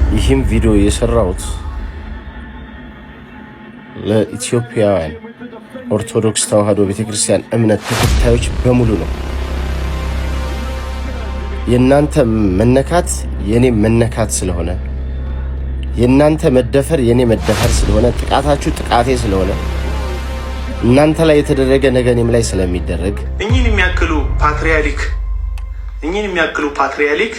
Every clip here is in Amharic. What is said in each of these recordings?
ይህም ቪዲዮ የሰራሁት ለኢትዮጵያውያን ኦርቶዶክስ ተዋሕዶ ቤተክርስቲያን እምነት ተከታዮች በሙሉ ነው። የእናንተ መነካት የኔ መነካት ስለሆነ፣ የእናንተ መደፈር የኔ መደፈር ስለሆነ፣ ጥቃታችሁ ጥቃቴ ስለሆነ፣ እናንተ ላይ የተደረገ ነገ እኔም ላይ ስለሚደረግ። እኚህን የሚያክሉ ፓትርያርክ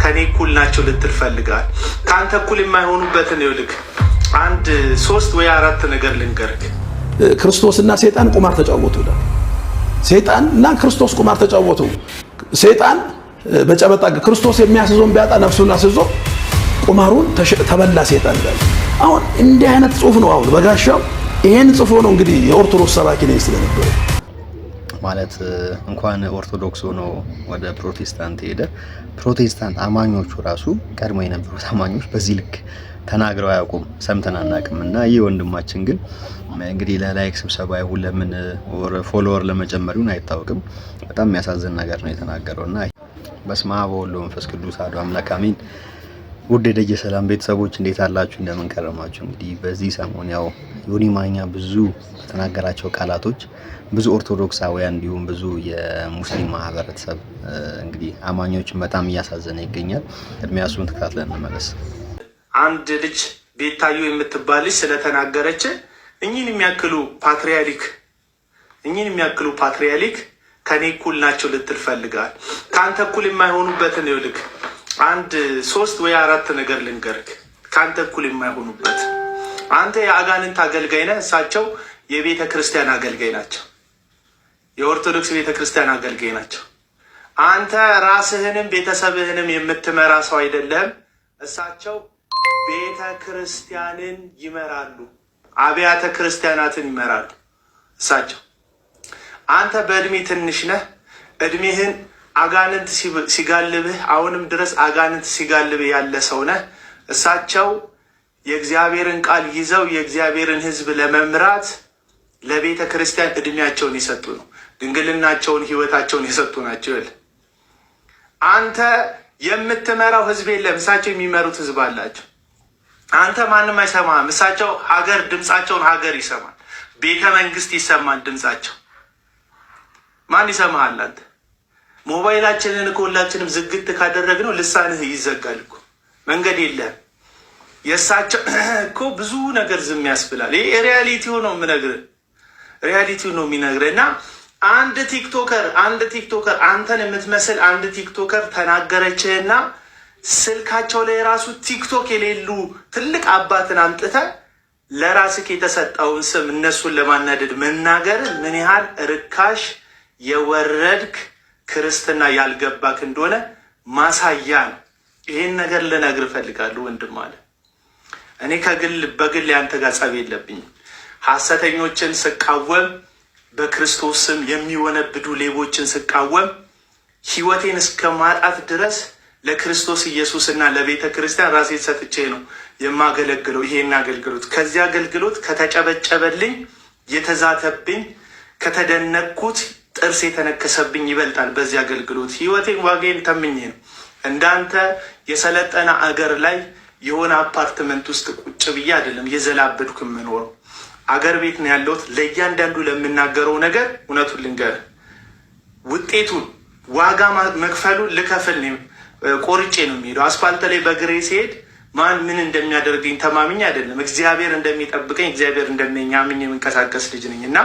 ከኔ እኩል ናቸው ልትል ፈልገሃል። ከአንተ እኩል የማይሆኑበትን ይኸውልህ አንድ ሶስት ወይ አራት ነገር ልንገርህ። ክርስቶስና ሰይጣን ቁማር ተጫወቱ ይላል። ሰይጣን እና ክርስቶስ ቁማር ተጫወቱ። ሰይጣን በጨበጣ ክርስቶስ የሚያስይዘውን ቢያጣ ነፍሱን አስይዞ ቁማሩን ተበላ ሰይጣን ይላል። አሁን እንዲህ አይነት ጽሁፍ ነው። አሁን በጋሻው ይሄን ጽፎ ነው እንግዲህ የኦርቶዶክስ ሰባኪ ነኝ ስለነበረ። ማለት እንኳን ኦርቶዶክስ ሆኖ ወደ ፕሮቴስታንት ሄደ። ፕሮቴስታንት አማኞቹ ራሱ፣ ቀድሞ የነበሩት አማኞች በዚህ ልክ ተናግረው አያውቁም፣ ሰምተን አናውቅም። እና ይህ ወንድማችን ግን እንግዲህ ለ like ስብሰባ ይሁን ለምን follower ለመጨመር ይሁን አይታወቅም፣ በጣም የሚያሳዝን ነገር ነው የተናገረው። እና በስመ አብ ወወልድ ወመንፈስ ቅዱስ አሐዱ አምላክ አሜን። ውድ የደጀ ሰላም ቤተሰቦች፣ እንዴት አላችሁ? እንደምን ከረማችሁ? እንግዲህ በዚህ ሰሞን ያው ዮኒ ማኛ ብዙ በተናገራቸው ቃላቶች ብዙ ኦርቶዶክሳውያን እንዲሁም ብዙ የሙስሊም ማህበረሰብ እንግዲህ አማኞችን በጣም እያሳዘነ ይገኛል። እድሜያ እሱን ተከታትለን እንመለስ። አንድ ልጅ ቤታዮ የምትባል ልጅ ስለተናገረች እኚህን የሚያክሉ ፓትርያርክ ከኔ እኩል ናቸው ልትል ፈልገሃል። ከአንተ እኩል የማይሆኑበትን ይኸውልህ አንድ ሶስት ወይ አራት ነገር ልንገርህ። ከአንተ እኩል የማይሆኑበት፣ አንተ የአጋንንት አገልጋይ ነህ፣ እሳቸው የቤተ ክርስቲያን አገልጋይ ናቸው። የኦርቶዶክስ ቤተ ክርስቲያን አገልጋይ ናቸው። አንተ ራስህንም ቤተሰብህንም የምትመራ ሰው አይደለህም። እሳቸው ቤተ ክርስቲያንን ይመራሉ፣ አብያተ ክርስቲያናትን ይመራሉ እሳቸው። አንተ በእድሜ ትንሽ ነህ። እድሜህን አጋንንት ሲጋልብህ፣ አሁንም ድረስ አጋንንት ሲጋልብህ ያለ ሰው ነህ። እሳቸው የእግዚአብሔርን ቃል ይዘው የእግዚአብሔርን ሕዝብ ለመምራት ለቤተ ክርስቲያን እድሜያቸውን የሰጡ ነው። ድንግልናቸውን፣ ሕይወታቸውን የሰጡ ናቸው። ይል አንተ የምትመራው ሕዝብ የለም። እሳቸው የሚመሩት ሕዝብ አላቸው። አንተ ማንም አይሰማህም። እሳቸው ሀገር ድምፃቸውን ሀገር ይሰማል። ቤተ መንግስት ይሰማል ድምፃቸው። ማን ይሰማሃል? አንተ ሞባይላችንን እኮ ሁላችንም ዝግት ካደረግነው ልሳንህ ይዘጋል እኮ፣ መንገድ የለም። የእሳቸው እኮ ብዙ ነገር ዝም ያስብላል። ይህ reality ው ነው የምነግርህ፣ reality ው ነው የሚነግርህ። እና አንድ TikToker አንተን የምትመስል አንድ TikToker ተናገረችህና ስልካቸው ላይ ራሱ ቲክቶክ የሌሉ ትልቅ አባትን አምጥተህ ለራስህ የተሰጠውን ስም እነሱን ለማናደድ መናገር ምን ያህል ርካሽ፣ የወረድክ፣ ክርስትና ያልገባክ እንደሆነ ማሳያ ነው። ይህን ነገር ልነግርህ እፈልጋለሁ ወንድም አለ። እኔ ከግል በግል ያንተ ጋር ጸብ የለብኝም። ሐሰተኞችን ስቃወም፣ በክርስቶስ ስም የሚወነብዱ ሌቦችን ስቃወም፣ ሕይወቴን እስከ ማጣት ድረስ ለክርስቶስ ኢየሱስ እና ለቤተ ክርስቲያን ራሴን ሰጥቼ ነው የማገለግለው። ይሄን አገልግሎት ከዚህ አገልግሎት ከተጨበጨበልኝ፣ የተዛተብኝ፣ ከተደነቅኩት፣ ጥርስ የተነከሰብኝ ይበልጣል። በዚህ አገልግሎት ሕይወቴን ዋጋዬን ተምኜ ነው። እንዳንተ የሰለጠነ አገር ላይ የሆነ አፓርትመንት ውስጥ ቁጭ ብዬ አይደለም የዘላበድኩ የምኖረው። አገር ቤት ነው ያለሁት። ለእያንዳንዱ ለምናገረው ነገር እውነቱን ልንገርህ፣ ውጤቱን ዋጋ መክፈሉን ልከፍል ቆርጬ ነው የሚሄደው። አስፋልት ላይ በእግሬ ሲሄድ ማን ምን እንደሚያደርገኝ ተማምኜ አይደለም፣ እግዚአብሔር እንደሚጠብቀኝ፣ እግዚአብሔር እንደሚያምኝ የምንቀሳቀስ ልጅ ነኝ እና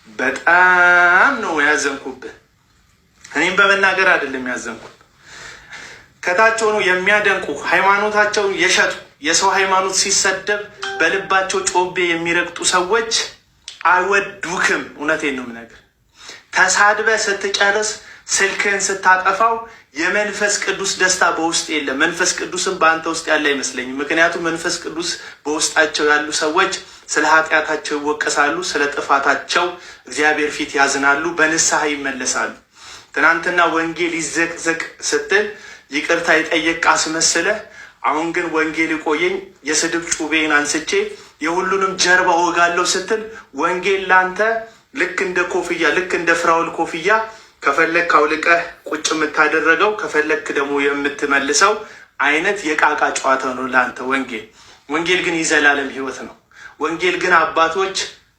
በጣም ነው ያዘንኩብህ። እኔም በመናገር አይደለም ያዘንኩት። ከታች ሆኖ የሚያደንቁ፣ ሃይማኖታቸውን የሸጡ፣ የሰው ሃይማኖት ሲሰደብ በልባቸው ጮቤ የሚረግጡ ሰዎች አይወዱክም። እውነቴን ነው የምነግርህ። ተሳድበህ ስትጨርስ ስልክህን ስታጠፋው የመንፈስ ቅዱስ ደስታ በውስጥ የለም። መንፈስ ቅዱስም በአንተ ውስጥ ያለ አይመስለኝም። ምክንያቱም መንፈስ ቅዱስ በውስጣቸው ያሉ ሰዎች ስለ ኃጢአታቸው ይወቀሳሉ፣ ስለ ጥፋታቸው እግዚአብሔር ፊት ያዝናሉ፣ በንስሐ ይመለሳሉ። ትናንትና ወንጌል ይዘቅዘቅ ስትል ይቅርታ የጠየቅ አስመስለህ፣ አሁን ግን ወንጌል ይቆየኝ፣ የስድብ ጩቤን አንስቼ የሁሉንም ጀርባ ወጋለሁ ስትል ወንጌል ላንተ ልክ እንደ ኮፍያ፣ ልክ እንደ ፍራውል ኮፍያ ከፈለግ አውልቀህ ቁጭ የምታደረገው፣ ከፈለግክ ደግሞ የምትመልሰው አይነት የቃቃ ጨዋታ ነው ለአንተ ወንጌል። ወንጌል ግን የዘላለም ህይወት ነው። ወንጌል ግን አባቶች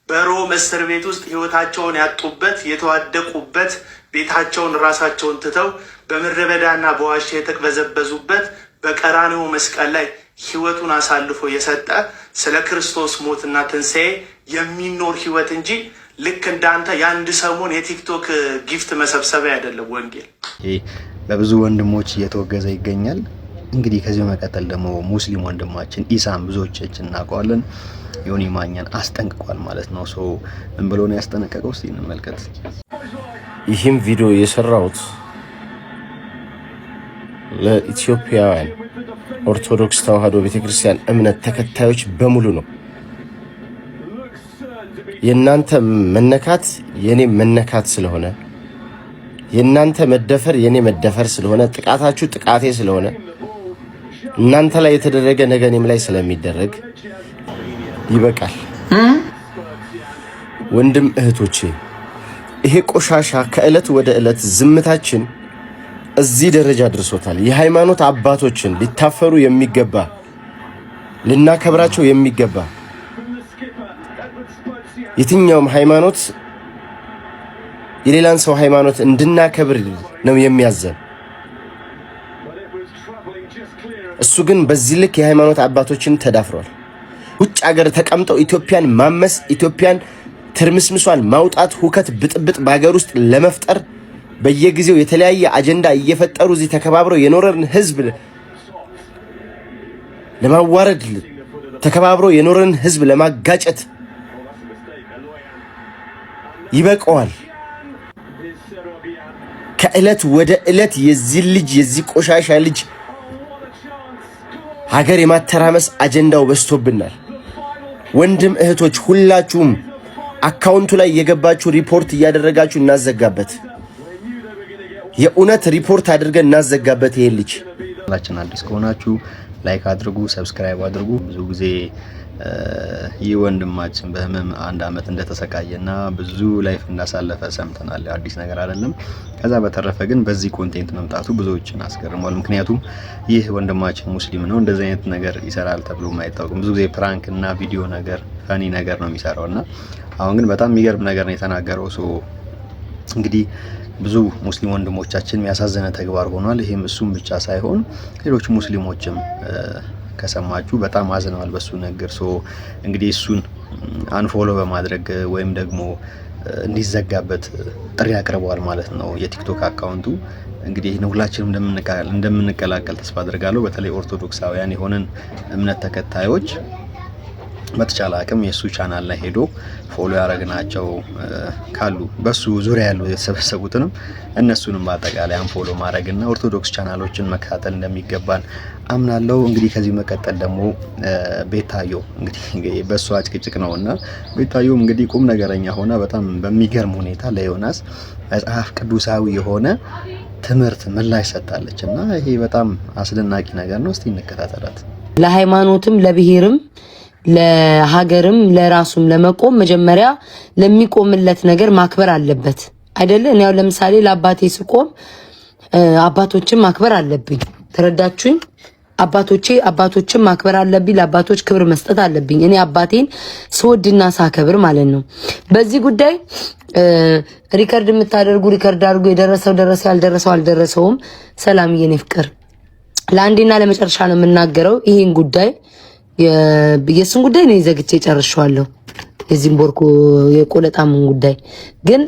በሮም እስር ቤት ውስጥ ህይወታቸውን ያጡበት፣ የተዋደቁበት፣ ቤታቸውን ራሳቸውን ትተው በምድረ በዳና በዋሻ የተቅበዘበዙበት፣ በቀራንዮ መስቀል ላይ ህይወቱን አሳልፎ የሰጠ፣ ስለ ክርስቶስ ሞትና ትንሣኤ የሚኖር ህይወት እንጂ ልክ እንዳንተ የአንድ ሰሞን የቲክቶክ gift መሰብሰቢያ አይደለም ወንጌል። ይሄ በብዙ ወንድሞች እየተወገዘ ይገኛል። እንግዲህ ከዚህ በመቀጠል ደግሞ ሙስሊም ወንድማችን ኢሳም ብዙዎቻችን እናውቀዋለን፣ ዮኒ ማኛን አስጠንቅቋል ማለት ነው። So ምን ብሎ ነው ያስጠነቀቀው? እስቲ እንመልከት። ይህም ቪዲዮ የሰራሁት ለኢትዮጵያውያን ኦርቶዶክስ ተዋሕዶ ቤተክርስቲያን እምነት ተከታዮች በሙሉ ነው። የእናንተ መነካት የኔ መነካት ስለሆነ፣ የእናንተ መደፈር የኔ መደፈር ስለሆነ፣ ጥቃታችሁ ጥቃቴ ስለሆነ፣ እናንተ ላይ የተደረገ ነገ እኔም ላይ ስለሚደረግ ይበቃል። ወንድም እህቶቼ፣ ይሄ ቆሻሻ ከዕለት ወደ ዕለት ዝምታችን እዚህ ደረጃ ደርሶታል። የሃይማኖት አባቶችን ሊታፈሩ የሚገባ፣ ልናከብራቸው የሚገባ፣ የትኛውም ሃይማኖት የሌላን ሰው ሃይማኖት እንድናከብር ነው የሚያዘን። እሱ ግን በዚህ ልክ የሃይማኖት አባቶችን ተዳፍሯል። ውጭ ሀገር ተቀምጠው ኢትዮጵያን ማመስ፣ ኢትዮጵያን ትርምስምሷን ማውጣት፣ ሁከት፣ ብጥብጥ በሀገር ውስጥ ለመፍጠር በየጊዜው የተለያየ አጀንዳ እየፈጠሩ እዚህ ተከባብረው የኖረን ህዝብ ለማዋረድ፣ ተከባብሮ የኖረን ህዝብ ለማጋጨት ይበቃዋል። ከዕለት ወደ ዕለት የዚህ ልጅ፣ የዚህ ቆሻሻ ልጅ ሀገር የማተራመስ አጀንዳው በዝቶብናል። ወንድም እህቶች፣ ሁላችሁም account ኡ ላይ የገባችሁ ሪፖርት እያደረጋችሁ እናዘጋበት። የእውነት ሪፖርት አድርገን እናዘጋበት ይሄ ልጅ። ላችን አዲስ ከሆናችሁ like አድርጉ፣ subscribe አድርጉ። ብዙ ጊዜ ይህ ወንድማችን በህመም አንድ አመት እንደተሰቃየና ብዙ life እንዳሳለፈ ሰምተናል። አዲስ ነገር አይደለም። ከዛ በተረፈ ግን በዚህ content መምጣቱ ብዙዎችን አስገርሟል። ምክንያቱም ይህ ወንድማችን ሙስሊም ነው፣ እንደዚህ አይነት ነገር ይሰራል ተብሎ አይታወቅም። ብዙ ጊዜ prank እና ቪዲዮ ነገር፣ funny ነገር ነው የሚሰራው እና አሁን ግን በጣም የሚገርም ነገር ነው የተናገረው። So እንግዲህ ብዙ ሙስሊም ወንድሞቻችን የሚያሳዝነ ተግባር ሆኗል። ይሄም እሱም ብቻ ሳይሆን ሌሎች ሙስሊሞችም ከሰማችሁ በጣም አዝነዋል በሱ ንግግር። So እንግዲህ እሱን unfollow በማድረግ ወይም ደግሞ እንዲዘጋበት ጥሪ አቅርበዋል ማለት ነው የቲክቶክ account ኡ። እንግዲህ ይህን ሁላችንም እንደምንቀላቀል ተስፋ አድርጋለሁ። በተለይ ኦርቶዶክሳውያን የሆንን እምነት ተከታዮች በተቻለ አቅም የእሱ ቻናል ላይ ሄዶ follow ያደረግናቸው ካሉ በሱ ዙሪያ ያሉ የተሰበሰቡትንም እነሱንም በአጠቃላይ unfollow ማድረግና ኦርቶዶክስ ቻናሎችን መከታተል እንደሚገባን አምናለሁ። እንግዲህ ከዚህ መቀጠል ደግሞ ቤታዮ፣ እንግዲህ በእሷ ጭቅጭቅ ነው እና ቤታዮም እንግዲህ ቁም ነገረኛ ሆና በጣም በሚገርም ሁኔታ ለዮናስ መጽሐፍ ቅዱሳዊ የሆነ ትምህርት ምላሽ ሰጥታለች እና ይሄ በጣም አስደናቂ ነገር ነው። እስቲ እንከታተላት። ለሃይማኖትም፣ ለብሔርም፣ ለሀገርም፣ ለራሱም ለመቆም መጀመሪያ ለሚቆምለት ነገር ማክበር አለበት አይደለ? እኔ ያው ለምሳሌ ለአባቴ ስቆም አባቶችን ማክበር አለብኝ። ተረዳችሁኝ? አባቶችን ማክበር አለብኝ። ለአባቶች ክብር መስጠት አለብኝ። እኔ አባቴን ስወድና ሳከብር ማለት ነው። በዚህ ጉዳይ record የምታደርጉ record አድርጉ። የደረሰው ደረሰው፣ ያልደረሰው አልደረሰውም። ሰላም የኔ ፍቅር፣ ለአንዴና ለመጨረሻ ነው የምናገረው ይሄን ጉዳይ። የእሱን ጉዳይ እኔ ዘግቼ ጨርሼዋለሁ። የዚህም ቦርኮ የቆለጣሙን ጉዳይ ግን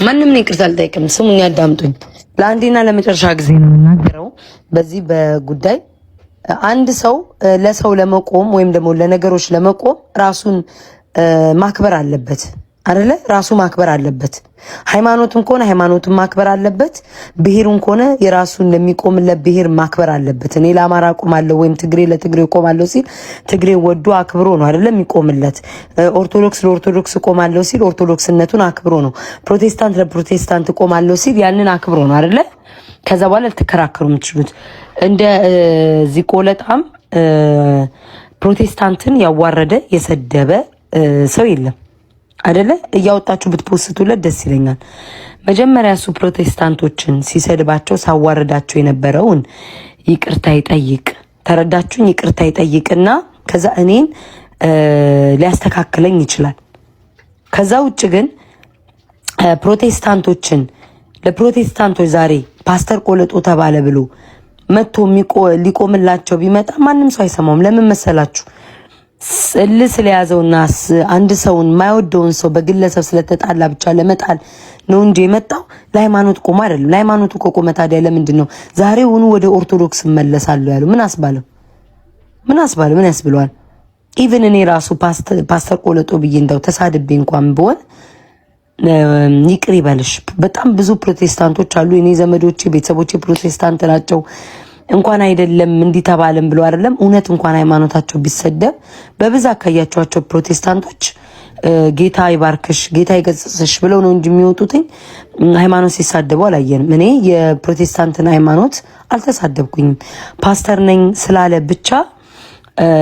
ማንም ነው ይቅርታ አልጠይቅም። ስሙኝ፣ አዳምጡኝ። ለአንዴና ለመጨረሻ ጊዜ ነው የምናገረው በዚህ በጉዳይ። አንድ ሰው ለሰው ለመቆም ወይም ደግሞ ለነገሮች ለመቆም ራሱን ማክበር አለበት አይደለ? ራሱ ማክበር አለበት። ሃይማኖቱን ከሆነ ሃይማኖቱን ማክበር አለበት። ብሔሩን ከሆነ የራሱን ለሚቆምለት ብሔር ማክበር አለበት። እኔ ለአማራ ቆማለሁ ወይም ትግሬ ለትግሬ ቆማለሁ ሲል ትግሬ ወዶ አክብሮ ነው አይደለም የሚቆምለት። ኦርቶዶክስ ለኦርቶዶክስ ቆማለሁ ሲል ኦርቶዶክስነቱን አክብሮ ነው። ፕሮቴስታንት ለፕሮቴስታንት ቆማለሁ ሲል ያንን አክብሮ ነው አይደለ? ከዛ በኋላ ልትከራከሩ የምትችሉት እንደ እዚህ ቆለጣም ፕሮቴስታንትን ያዋረደ የሰደበ ሰው የለም አይደለ? እያወጣችሁ ብት post ቱለት ደስ ይለኛል። መጀመሪያ እሱ ፕሮቴስታንቶችን ሲሰድባቸው ሳዋርዳቸው የነበረውን ይቅርታ ይጠይቅ። ተረዳችሁኝ? ይቅርታ ይጠይቅና ከዛ እኔን ሊያስተካክለኝ ይችላል። ከዛ ውጭ ግን ፕሮቴስታንቶችን ለፕሮቴስታንቶች ዛሬ ፓስተር ቆለጦ ተባለ ብሎ መጥቶ ሊቆምላቸው ቢመጣ ማንም ሰው አይሰማውም። ለምን መሰላችሁ? እልህ ስለያዘውና አንድ ሰውን የማይወደውን ሰው በግለሰብ ስለተጣላ ብቻ ለመጣል ነው እንጂ የመጣው ለሃይማኖት ቆሞ አይደለም። ለሃይማኖቱ ከቆመ ታዲያ ለምንድን ነው ዛሬውኑ ወደ ኦርቶዶክስ እመለሳለሁ ያለው? ምን አስባለው? ምን አስባለው? ምን ያስብለዋል? Even እኔ ራሱ ፓስተር ቆለጦ ብዬ እንደው ተሳድቤ እንኳን ብሆን ይቅር ይበልሽ። በጣም ብዙ ፕሮቴስታንቶች አሉ። እኔ ዘመዶቼ፣ ቤተሰቦቼ ፕሮቴስታንት ናቸው። እንኳን አይደለም እንዲህ ተባለም ብሎ አይደለም እውነት እንኳን ሃይማኖታቸው ቢሰደብ በብዛት ካያቸዋቸው ፕሮቴስታንቶች ጌታ ይባርክሽ፣ ጌታ ይገስጽሽ ብለው ነው እንጂ የሚወጡትኝ ሃይማኖት ሲሳደቡ አላየንም። እኔ የፕሮቴስታንትን ሃይማኖት አልተሳደብኩኝም። ፓስተር ነኝ ስላለ ብቻ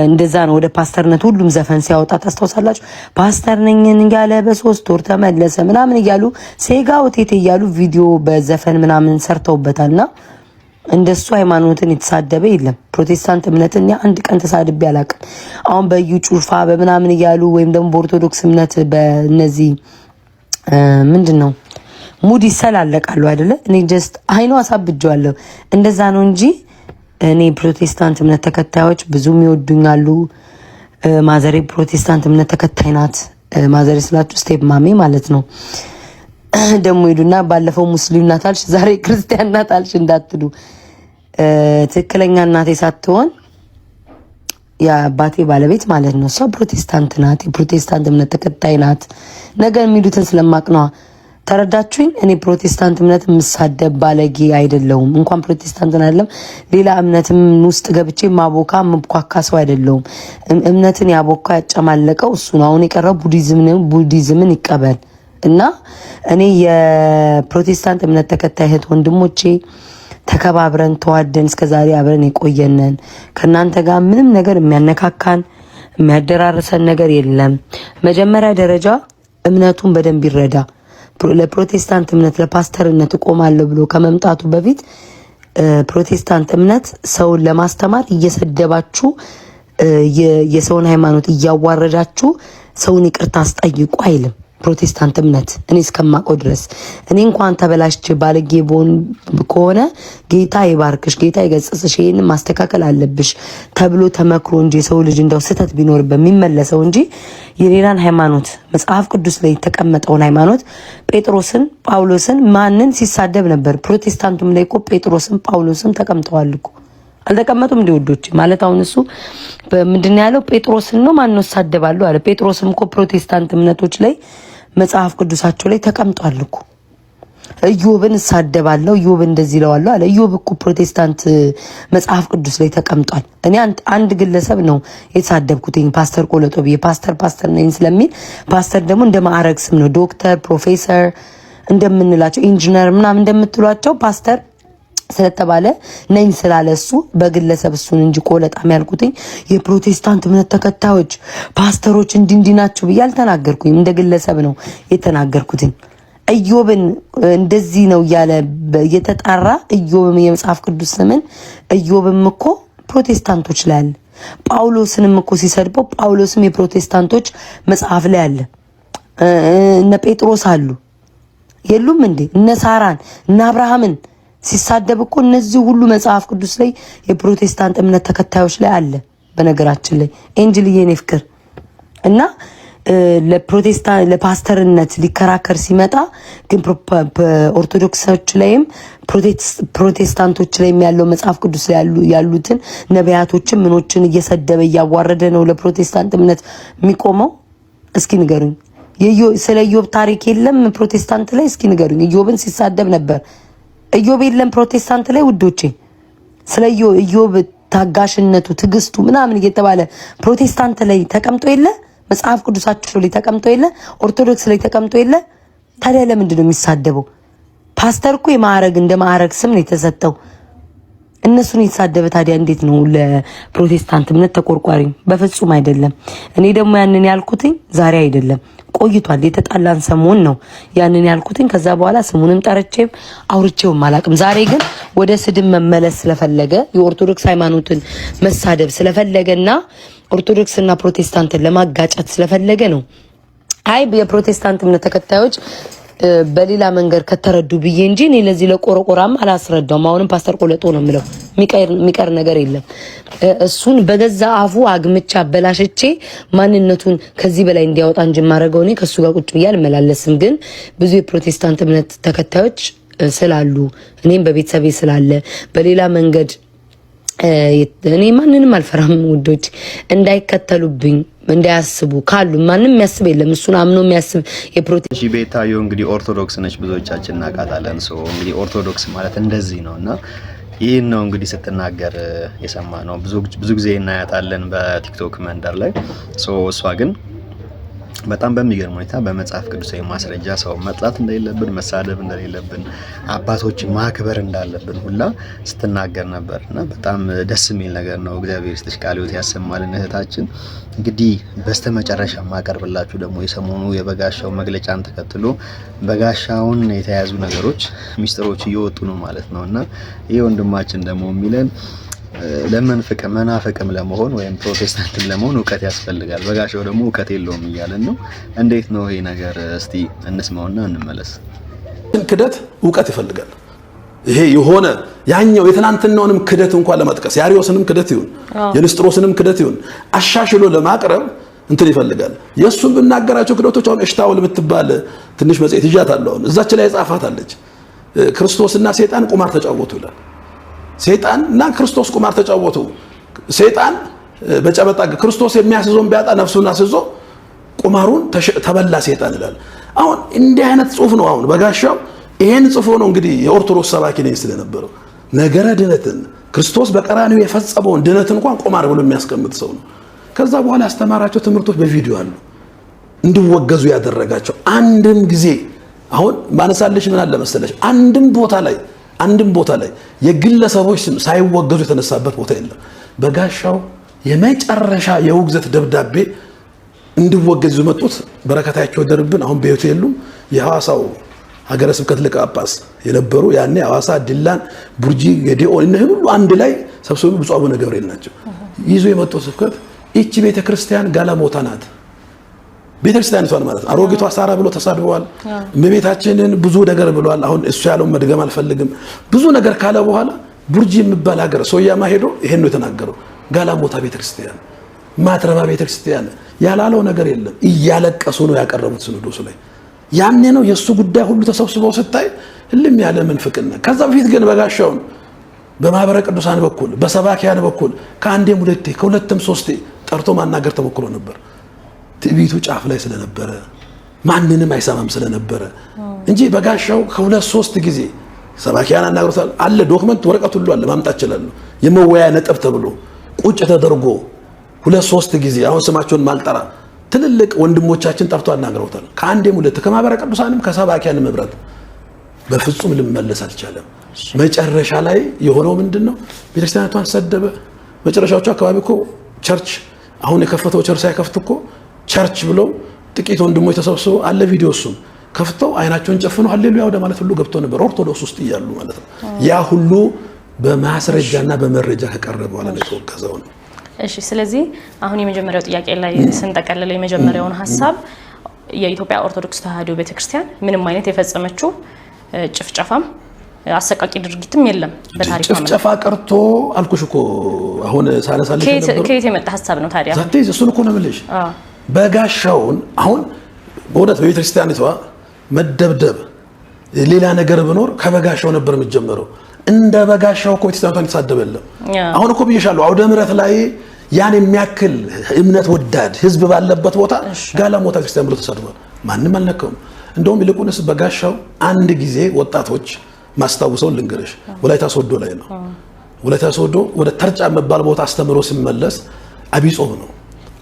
እንደዛ ነው ወደ ፓስተርነት ሁሉም ዘፈን ሲያወጣ ታስታውሳላችሁ። ፓስተር ነኝ እያለ በ3 ወር ተመለሰ ምናምን እያሉ ሴጋ ወቴቴ እያሉ ቪዲዮ በዘፈን ምናምን ሰርተውበታልና እንደሱ ሃይማኖትን የተሳደበ የለም። ፕሮቴስታንት እምነትን አንድ ቀን ተሳድቤ አላውቅም። አሁን በዩ ጩፋ በምናምን እያሉ ወይም ደግሞ በኦርቶዶክስ እምነት በእነዚህ ምንድን ነው ሙድ ይሰላለቃሉ አይደለ? እኔ just አይኑ አሳብጀዋለሁ። እንደዛ ነው እንጂ እኔ ፕሮቴስታንት እምነት ተከታዮች ብዙም ይወዱኛሉ። ማዘሬ ፕሮቴስታንት እምነት ተከታይ ናት። ማዘሬ ስላችሁ step mommy ማለት ነው። ደግሞ ሄዱና ባለፈው ሙስሊም ናት አልሽ፣ ዛሬ ክርስቲያን ናት አልሽ እንዳትሉ። ትክክለኛ እናቴ ሳትሆን የአባቴ ባለቤት ማለት ነው። እሷ ፕሮቴስታንት ናት፣ የፕሮቴስታንት እምነት ተከታይ ናት። ነገር የሚሉትን ስለማቅ ነዋ። ተረዳችሁኝ? እኔ ፕሮቴስታንት እምነት የምሳደብ ባለጌ አይደለሁም። እንኳን ፕሮቴስታንትን አይደለም ሌላ እምነትም ውስጥ ገብቼ ማቦካ ምቧካ ሰው አይደለሁም። እምነትን ያቦካ ያጨማለቀው እሱ ነው። አሁን የቀረው ቡዲዝም ነው። ቡዲዝምን ይቀበል እና እኔ የፕሮቴስታንት እምነት ተከታይ እህት ወንድሞቼ ተከባብረን ተዋደን እስከዛሬ አብረን የቆየነን ከእናንተ ጋር ምንም ነገር የሚያነካካን የሚያደራርሰን ነገር የለም። መጀመሪያ ደረጃ እምነቱን በደንብ ይረዳ። ለፕሮቴስታንት እምነት ለፓስተርነት እቆማለሁ ብሎ ከመምጣቱ በፊት ፕሮቴስታንት እምነት ሰውን ለማስተማር እየሰደባችሁ የሰውን ሃይማኖት እያዋረዳችሁ ሰውን ይቅርታ አስጠይቁ አይልም። ፕሮቴስታንት እምነት እኔ እስከማውቀው ድረስ እኔ እንኳን ተበላሽቼ ባለጌ ብሆን ከሆነ ጌታ ይባርክሽ፣ ጌታ ይገስጽሽ፣ ይሄን ማስተካከል አለብሽ ተብሎ ተመክሮ እንጂ የሰው ልጅ እንደው ስህተት ቢኖርበት የሚመለሰው እንጂ የሌላን ሃይማኖት መጽሐፍ ቅዱስ ላይ የተቀመጠውን ሃይማኖት ጴጥሮስን፣ ጳውሎስን ማንን ሲሳደብ ነበር? ፕሮቴስታንቱም ላይ እኮ ጴጥሮስን ጳውሎስም ተቀምጠዋል እኮ፣ አልተቀመጡም እንዴ ውዶች? ማለት አሁን እሱ ምንድን ያለው ጴጥሮስን ነው ማን ነው እሳደባለሁ አለ። ጴጥሮስም እኮ ፕሮቴስታንት እምነቶች ላይ መጽሐፍ ቅዱሳቸው ላይ ተቀምጧል እኮ። ኢዮብን እሳደባለሁ፣ ኢዮብ እንደዚህ ይለዋለሁ አለ። ኢዮብ እኮ ፕሮቴስታንት መጽሐፍ ቅዱስ ላይ ተቀምጧል። እኔ አንድ ግለሰብ ነው የተሳደብኩትኝ ፓስተር ቆለጦ ብዬ ፓስተር ፓስተር ነኝ ስለሚል፣ ፓስተር ደግሞ እንደ ማዕረግ ስም ነው። ዶክተር፣ ፕሮፌሰር እንደምንላቸው፣ ኢንጂነር ምናምን እንደምትሏቸው ፓስተር ስለተባለ ነኝ ስላለ እሱ በግለሰብ እሱን እንጂ ቆለጣም ያልኩትኝ የፕሮቴስታንት እምነት ተከታዮች ፓስተሮች እንዲህ እንዲህ ናቸው ብዬ አልተናገርኩኝም። እንደ ግለሰብ ነው የተናገርኩትኝ። ኢዮብን እንደዚህ ነው እያለ እየተጣራ ኢዮብም የመጽሐፍ ቅዱስ ስምን ኢዮብም እኮ ፕሮቴስታንቶች ላይ አለ። ጳውሎስንም እኮ ሲሰድበው ጳውሎስም የፕሮቴስታንቶች መጽሐፍ ላይ አለ። እነ ጴጥሮስ አሉ የሉም እንዴ? እነ ሳራን እነ አብርሃምን ሲሳደብ እኮ እነዚህ ሁሉ መጽሐፍ ቅዱስ ላይ የፕሮቴስታንት እምነት ተከታዮች ላይ አለ። በነገራችን ላይ ኤንጅልዬ የኔ ፍቅር እና ለፕሮቴስታንት ለፓስተርነት ሊከራከር ሲመጣ ግን ኦርቶዶክሶች ላይም ፕሮቴስታንቶች ላይም ያለው መጽሐፍ ቅዱስ ላይ ያሉትን ነቢያቶችን ምኖችን እየሰደበ እያዋረደ ነው ለፕሮቴስታንት እምነት የሚቆመው። እስኪ ንገሩኝ። ስለ ኢዮብ ታሪክ የለም ፕሮቴስታንት ላይ? እስኪ ንገሩኝ። ኢዮብን ሲሳደብ ነበር። ኢዮብ የለም ፕሮቴስታንት ላይ ውዶቼ? ስለ ኢዮብ ታጋሽነቱ፣ ትዕግስቱ ምናምን እየተባለ ፕሮቴስታንት ላይ ተቀምጦ የለ? መጽሐፍ ቅዱሳቸው ላይ ተቀምጦ የለ? ኦርቶዶክስ ላይ ተቀምጦ የለ? ታዲያ ለምንድን ነው የሚሳደበው? ፓስተር እኮ የማዕረግ እንደ ማዕረግ ስም ነው የተሰጠው። እነሱን የተሳደበ ታዲያ እንዴት ነው ለፕሮቴስታንት እምነት ተቆርቋሪ? በፍጹም አይደለም። እኔ ደግሞ ያንን ያልኩትኝ ዛሬ አይደለም ቆይቷል። የተጣላን ሰሞን ነው ያንን ያልኩትኝ። ከዛ በኋላ ስሙንም ጠርቼም አውርቼውም አላቅም። ዛሬ ግን ወደ ስድብ መመለስ ስለፈለገ፣ የኦርቶዶክስ ሃይማኖትን መሳደብ ስለፈለገና ኦርቶዶክስና ፕሮቴስታንትን ለማጋጨት ስለፈለገ ነው። አይ የፕሮቴስታንት እምነት ተከታዮች በሌላ መንገድ ከተረዱ ብዬ እንጂ እኔ ለዚህ ለቆረቆራም አላስረዳውም። አሁንም ፓስተር ቆለጦ ነው የምለው፣ የሚቀር ነገር የለም። እሱን በገዛ አፉ አግምቻ አበላሽቼ ማንነቱን ከዚህ በላይ እንዲያወጣ እንጂ የማደርገው እኔ ከእሱ ጋር ቁጭ ብዬ አልመላለስም። ግን ብዙ የፕሮቴስታንት እምነት ተከታዮች ስላሉ፣ እኔም በቤተሰቤ ስላለ በሌላ መንገድ፣ እኔ ማንንም አልፈራም ውዶች፣ እንዳይከተሉብኝ እንዳያስቡ ካሉ ማንም የሚያስብ የለም። እሱን አምኖ የሚያስብ የፕሮቴ እሺ ቤታዮ እንግዲህ ኦርቶዶክስ ነች፣ ብዙዎቻችን እናውቃታለን። So እንግዲህ ኦርቶዶክስ ማለት እንደዚህ ነው እና ይህን ነው እንግዲህ ስትናገር የሰማ ነው። ብዙ ብዙ ጊዜ እናያታለን በቲክቶክ መንደር ላይ። So እሷ ግን በጣም በሚገርም ሁኔታ በመጽሐፍ ቅዱሳዊ ማስረጃ ሰው መጥላት እንደሌለብን፣ መሳደብ እንደሌለብን፣ አባቶችን ማክበር እንዳለብን ሁላ ስትናገር ነበር እና በጣም ደስ የሚል ነገር ነው። እግዚአብሔር ይስጥሽ፣ ቃለ ሕይወት ያሰማልን እህታችን። እንግዲህ በስተመጨረሻ የማቀርብላችሁ ደግሞ የሰሞኑ የበጋሻው መግለጫን ተከትሎ በጋሻውን የተያዙ ነገሮች ሚስጥሮች እየወጡ ነው ማለት ነው እና ይህ ወንድማችን ደግሞ የሚለን ለመንፍቅ መናፍቅም ለመሆን ወይም ፕሮቴስታንትም ለመሆን እውቀት ያስፈልጋል። በጋሻው ደግሞ እውቀት የለውም እያለን ነው። እንዴት ነው ይሄ ነገር? እስቲ እንስማውና እንመለስ። ክደት እውቀት ይፈልጋል። ይሄ የሆነ ያኛው የትናንትናውንም ክደት እንኳን ለመጥቀስ፣ የአርዮስንም ክደት ይሁን የንስጥሮስንም ክደት ይሁን አሻሽሎ ለማቅረብ እንትን ይፈልጋል። የእሱን ብናገራቸው ክደቶች አሁን እሽታውል የምትባል ትንሽ መጽሔት ይዣታለሁ። አሁን እዛች ላይ ጻፋት አለች። ክርስቶስና ሴጣን ቁማር ተጫወቱ ይላል። ሰይጣን እና ክርስቶስ ቁማር ተጫወቱ። ሰይጣን በጨበጣ ክርስቶስ የሚያስይዘውን ቢያጣ ነፍሱን አስይዞ ቁማሩን ተበላ ሰይጣን ይላል። አሁን እንዲህ አይነት ጽሁፍ ነው። አሁን በጋሻው ይሄን ጽፎ ነው እንግዲህ የኦርቶዶክስ ሰባኪ ነኝ ስለነበረው ነገረ ድነትን፣ ክርስቶስ በቀራኒው የፈጸመውን ድነት እንኳን ቁማር ብሎ የሚያስቀምጥ ሰው ነው። ከዛ በኋላ ያስተማራቸው ትምህርቶች በቪዲዮ አሉ። እንዲወገዙ ያደረጋቸው አንድም ጊዜ አሁን ማነሳለሽ ምን አለ መሰለሽ፣ አንድም ቦታ ላይ የግለሰቦች ስም ሳይወገዙ የተነሳበት ቦታ የለም። በጋሻው የመጨረሻ የውግዘት ደብዳቤ እንዲወገዝ ይዞ መጡት። በረከታቸው ይደርብን። አሁን በሕይወት የሉም። የሐዋሳው ሀገረ ስብከት ሊቀ ጳጳስ የነበሩ፣ ያኔ ሐዋሳ፣ ዲላን፣ ቡርጂ፣ ጌዴኦን እነዚህን ሁሉ አንድ ላይ ሰብስበው ብፁዕ አቡነ ገብርኤል ናቸው ይዞ የመጡት ስብከት። ይቺ ቤተ ክርስቲያን ጋለሞታ ናት። ቤተ ክርስቲያኒቷን ማለት ነው። አሮጊቷ ሳራ ብሎ ተሳድበዋል። እመቤታችንን ብዙ ነገር ብለዋል። አሁን እሱ ያለውን መድገም አልፈልግም። ብዙ ነገር ካለ በኋላ ቡርጂ የሚባል ሀገር ሶያማ ሄዶ ይሄን ነው የተናገረው። ጋለሞታ ቤተ ክርስቲያን፣ ማትረባ ቤተ ክርስቲያን ያላለው ነገር የለም። እያለቀሱ ነው ያቀረቡት ሲኖዶሱ ላይ። ያኔ ነው የእሱ ጉዳይ ሁሉ ተሰብስበው ስታይ ህልም ያለ ምንፍቅና። ከዛ በፊት ግን በጋሻውን በማህበረ ቅዱሳን በኩል፣ በሰባኪያን በኩል ከአንዴም ሁለቴ ከሁለትም ሶስቴ ጠርቶ ማናገር ተሞክሮ ነበር። ትዕቢቱ ጫፍ ላይ ስለነበረ፣ ማንንም አይሰማም ስለነበረ እንጂ በጋሻው ከሁለት ሶስት ጊዜ ሰባኪያን አናግሮታል። አለ document፣ ወረቀት ሁሉ አለ፣ ማምጣት እችላለሁ። የመወያያ ነጥብ ተብሎ ቁጭ ተደርጎ ሁለት ሶስት ጊዜ አሁን ስማቸውን ማልጠራ ትልልቅ ወንድሞቻችን ጠርቶ አናግረውታል። ከአንዴም ሁለት ከማህበረ ቅዱሳንም ከሰባኪያንም ህብረት በፍጹም ልመለስ አልቻለም። መጨረሻ ላይ የሆነው ምንድን ነው? ቤተክርስቲያኒቷን ሰደበ። መጨረሻዎቹ አካባቢ እኮ church፣ አሁን የከፈተው church ሳይከፍት እኮ church ብለው ጥቂት ወንድሞች ተሰብስበው አለ ቪዲዮ፣ እሱም ከፍተው አይናቸውን ጨፍነው ሃሌሉያ ወደ ማለት ሁሉ ገብተው ነበር፣ ኦርቶዶክስ ውስጥ እያሉ ማለት ነው። ያ ሁሉ በማስረጃና በመረጃ ከቀረበ በኋላ ነው የተወገዘው ነው። እሺ፣ ስለዚህ አሁን የመጀመሪያው ጥያቄ ላይ ስንጠቀልለው የመጀመሪያውን ሀሳብ የኢትዮጵያ ኦርቶዶክስ ተዋሕዶ ቤተክርስቲያን ምንም አይነት የፈጸመችው ጭፍጨፋም አሰቃቂ ድርጊትም የለም በታሪኳ። ጭፍጨፋ ቀርቶ አልኩሽ እኮ አሁን ሳነሳልሽ የነበረው ከየት የመጣ ሀሳብ ነው ታዲያ? ዛቴ እሱን እኮ ነው የምልሽ። በጋሻውን አሁን በእውነት በቤተክርስቲያኒቷ መደብደብ ሌላ ነገር ብኖር ከበጋሻው ነበር የሚጀመረው። እንደ በጋሻው እኮ ቤተክርስቲያኒቷን የተሳደበ የለም። አሁን እኮ ብዬሻለሁ፣ አውደ ምሕረት ላይ ያን የሚያክል እምነት ወዳድ ህዝብ ባለበት ቦታ ጋለሞታ ክርስቲያን ብሎ ተሳድቧል። ማንም አልነካውም። እንደውም ይልቁንስ በጋሻው አንድ ጊዜ ወጣቶች፣ ማስታውሰውን ልንገርሽ፣ ወላይታ ሶዶ ላይ ነው። ወላይታ ሶዶ ወደ ተርጫ የሚባል ቦታ አስተምሮ ሲመለስ አብይ ጾም ነው።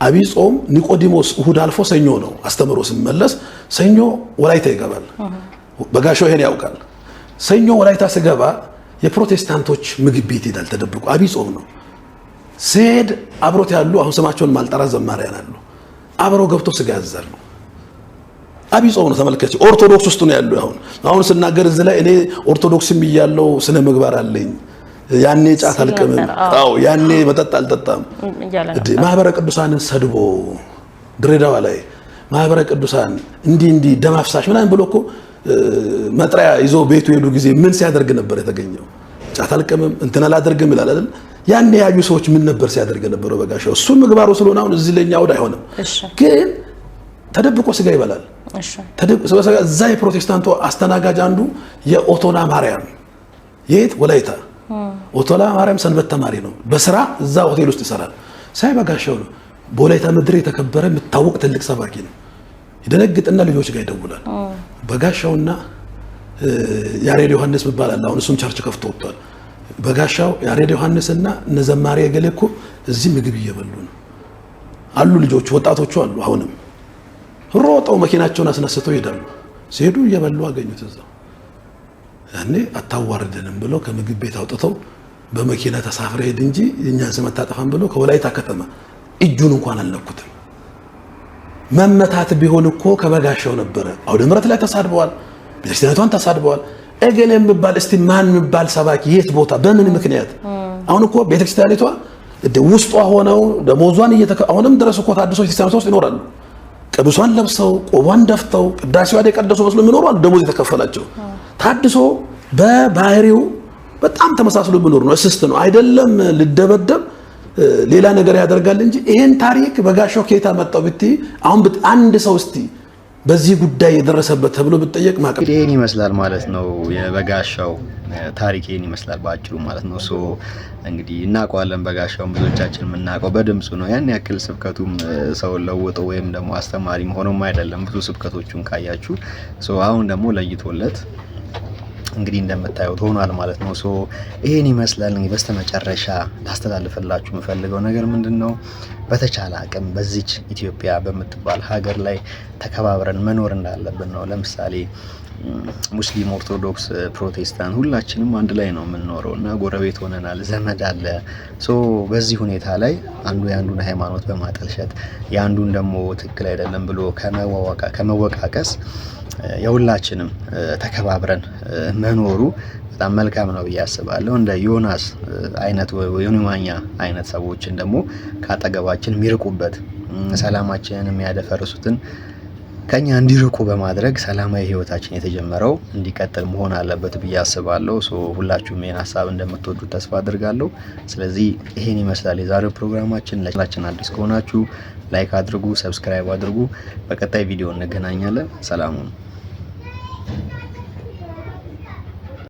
አብይ ጾም ኒቆዲሞስ እሁድ አልፎ ሰኞ ነው። አስተምሮ ሲመለስ ሰኞ ወላይታ ይገባል። በጋሻው ይሄን ያውቃል። ሰኞ ወላይታ ስገባ የፕሮቴስታንቶች ምግብ ቤት ይሄዳል ተደብቆ። አብይ ጾም ነው። ሲሄድ አብሮት ያሉ አሁን ስማቸውን ማልጠራ ዘማሪያን አሉ። አብረው ገብቶ ስጋ ያዛሉ። አብይ ጾም ነው። ተመልከች፣ ኦርቶዶክስ ውስጥ ነው ያሉ። አሁን ስናገር እዚህ ላይ እኔ ኦርቶዶክስም እያለው ስነ ምግባር አለኝ። ያኔ ጫት አልቅምም፣ አዎ ያኔ መጠጥ አልጠጣም። ማህበረ ቅዱሳንን ሰድቦ ድሬዳዋ ላይ ማህበረ ቅዱሳን እንዲህ እንዲህ ደም አፍሳሽ ምናምን ብሎ እኮ መጥሪያ ይዞ ቤቱ ሄዱ ጊዜ ምን ሲያደርግ ነበር የተገኘው? ጫት አልቅምም እንትን አላደርግም ይላል አይደል? ያኔ ያዩ ሰዎች ምን ነበር ሲያደርግ የነበረው በጋሻው? እሱ ምግባሩ ስለሆነ አሁን እዚህ ለኛ አውድ አይሆንም፣ ግን ተደብቆ ስጋ ይበላል። እዛ የፕሮቴስታንቱ አስተናጋጅ አንዱ የኦቶና ማርያም የት ወላይታ ኦቶና ማርያም ሰንበት ተማሪ ነው። በስራ እዛ ሆቴል ውስጥ ይሰራል። ሳይ በጋሻው ነው። በወላይታ ምድር የተከበረ የምታወቅ ትልቅ ሰባኪ ነው። ይደነግጥና ልጆች ጋር ይደውላል። በጋሻውና ያሬድ ዮሐንስ ይባላል። አሁን እሱም church ከፍቶ ወጥቷል። በጋሻው ያሬድ ዮሐንስና እነ ዘማሪ ገሌ እኮ እዚህ ምግብ እየበሉ ነው አሉ። ልጆቹ ወጣቶቹ አሉ። አሁንም ሮጠው መኪናቸውን አስነስተው ይሄዳሉ። ሲሄዱ እየበሉ አገኙት እዛው። ያኔ አታዋርደንም ብለው ከምግብ ቤት አውጥተው በመኪና ተሳፍረ ሄድ እንጂ የእኛን ስም አታጠፋም ብለው ከወላይታ ከተማ እጁን እንኳን አልነኩትም። መመታት ቢሆን እኮ ከበጋሻው ነበረ። አውደ ምሕረት ላይ ተሳድበዋል፣ ቤተክርስቲያኗን ተሳድበዋል። እገሌ የሚባል እስቲ ማን የሚባል ሰባኪ የት ቦታ በምን ምክንያት? አሁን እኮ ቤተክርስቲያኒቷ ውስጧ ሆነው ደሞዟን አሁንም ድረስ እኮ ታድሶ ቤተክርስቲያኒቷ ውስጥ ይኖራሉ። ቅዱሷን ለብሰው ቆቧን ደፍተው ቅዳሴዋን የቀደሱ መስሎ የሚኖሩ አሉ፣ ደሞዝ የተከፈላቸው። ታድሶ በባህሪው በጣም ተመሳስሎ የሚኖር ነው። እስስት ነው አይደለም፣ ልደበደብ ሌላ ነገር ያደርጋል እንጂ ይሄን ታሪክ በጋሻው ከየት አመጣው ብትይ፣ አሁን አንድ ሰው እስቲ በዚህ ጉዳይ የደረሰበት ተብሎ ብትጠየቅ ማቀብ ይሄን ይመስላል ማለት ነው። የበጋሻው ታሪክ ይሄን ይመስላል በአጭሩ ማለት ነው። So እንግዲህ እናውቀዋለን በጋሻውን ብዙዎቻችን የምናውቀው በድምፁ ነው። ያን ያክል ስብከቱም ሰውን ለውጦ ወይም ደግሞ አስተማሪም ሆኖም አይደለም ብዙ ስብከቶቹን ካያችሁ። So አሁን ደግሞ ለይቶለት እንግዲህ እንደምታዩት ሆኗል ማለት ነው። So ይሄን ይመስላል። እንግዲህ በስተመጨረሻ ላስተላልፍላችሁ የምፈልገው ነገር ምንድነው? በተቻለ አቅም በዚች ኢትዮጵያ በምትባል ሀገር ላይ ተከባብረን መኖር እንዳለብን ነው። ለምሳሌ ሙስሊም፣ ኦርቶዶክስ፣ ፕሮቴስታንት ሁላችንም አንድ ላይ ነው የምንኖረው እና ጎረቤት ሆነናል፣ ዘመድ አለ። So በዚህ ሁኔታ ላይ አንዱ የአንዱን ሃይማኖት በማጠልሸት የአንዱን ደግሞ ትክክል አይደለም ብሎ ከመወቃቀስ የሁላችንም ተከባብረን መኖሩ በጣም መልካም ነው ብዬ አስባለሁ። እንደ ዮናስ አይነት ዮኒ ማኛ አይነት ሰዎችን ደግሞ ካጠገባችን የሚርቁበት ሰላማችንን የሚያደፈርሱትን ከኛ እንዲርቁ በማድረግ ሰላማዊ ህይወታችን የተጀመረው እንዲቀጥል መሆን አለበት ብዬ አስባለሁ። So ሁላችሁም ይሄን ሀሳብ እንደምትወዱት ተስፋ አድርጋለሁ። ስለዚህ ይሄን ይመስላል የዛሬው ፕሮግራማችን። ለቻናላችን አዲስ ከሆናችሁ like አድርጉ፣ subscribe አድርጉ። በቀጣይ ቪዲዮ እንገናኛለን። ሰላም ሁኑ።